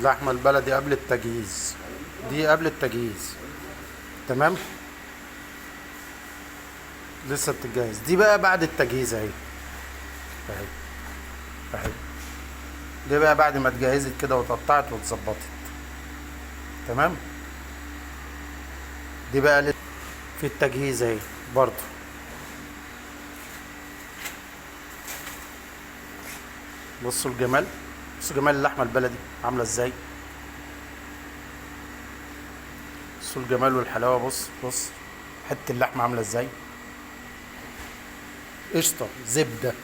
اللحمة البلدي قبل التجهيز، دي قبل التجهيز. تمام، لسه بتتجهز. دي بقى بعد التجهيز اهي، اهي اهي. دي بقى بعد ما اتجهزت كده واتقطعت واتظبطت. تمام، دي بقى في التجهيز اهي برضو. بصوا الجمال، بصوا جمال اللحمة البلدي عاملة ازاي. بصوا الجمال والحلاوة. بص بص حتة اللحمة عاملة ازاي. قشطة زبدة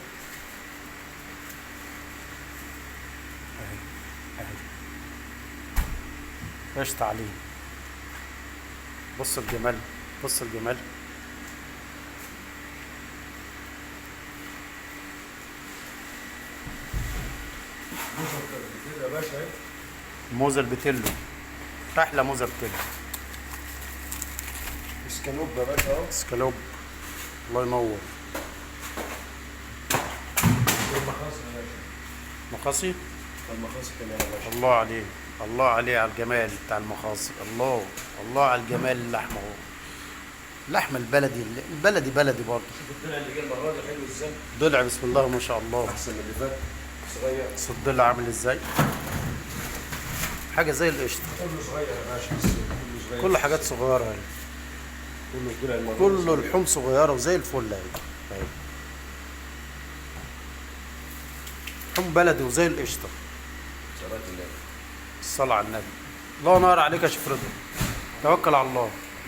اهي اهي، قشطة عليه. بص الجمال، بص الجمال. يا باشا اهي. موزة البتلو، أحلى موزة بتلو. اسكالوب يا باشا اهو. اسكالوب، الله ينور. والمخاصي يا باشا. مخاصي؟ المخاصي كمان يا باشا. الله عليه، الله عليه على الجمال بتاع المخاصي. الله الله على الجمال. اللحمة اهو، اللحمة البلدي، البلدي بلدي برضه. شوف الضلع اللي جه المرة دي حلو ازاي. ضلع بسم الله ما شاء الله، احسن من اللي فات، صغير. بس الضلع عامل ازاي، حاجة زي القشطة. كله صغير يا باشا، بس كله صغير. كل حاجات صغيرة اهي، كله الضلع المرة دي كله صغير. لحوم صغيرة وزي الفل اهي اهي. لحوم بلدي وزي القشطة. صلاة الله. الصلاة على النبي. الله ينور عليك يا شيخ رضا، توكل على الله.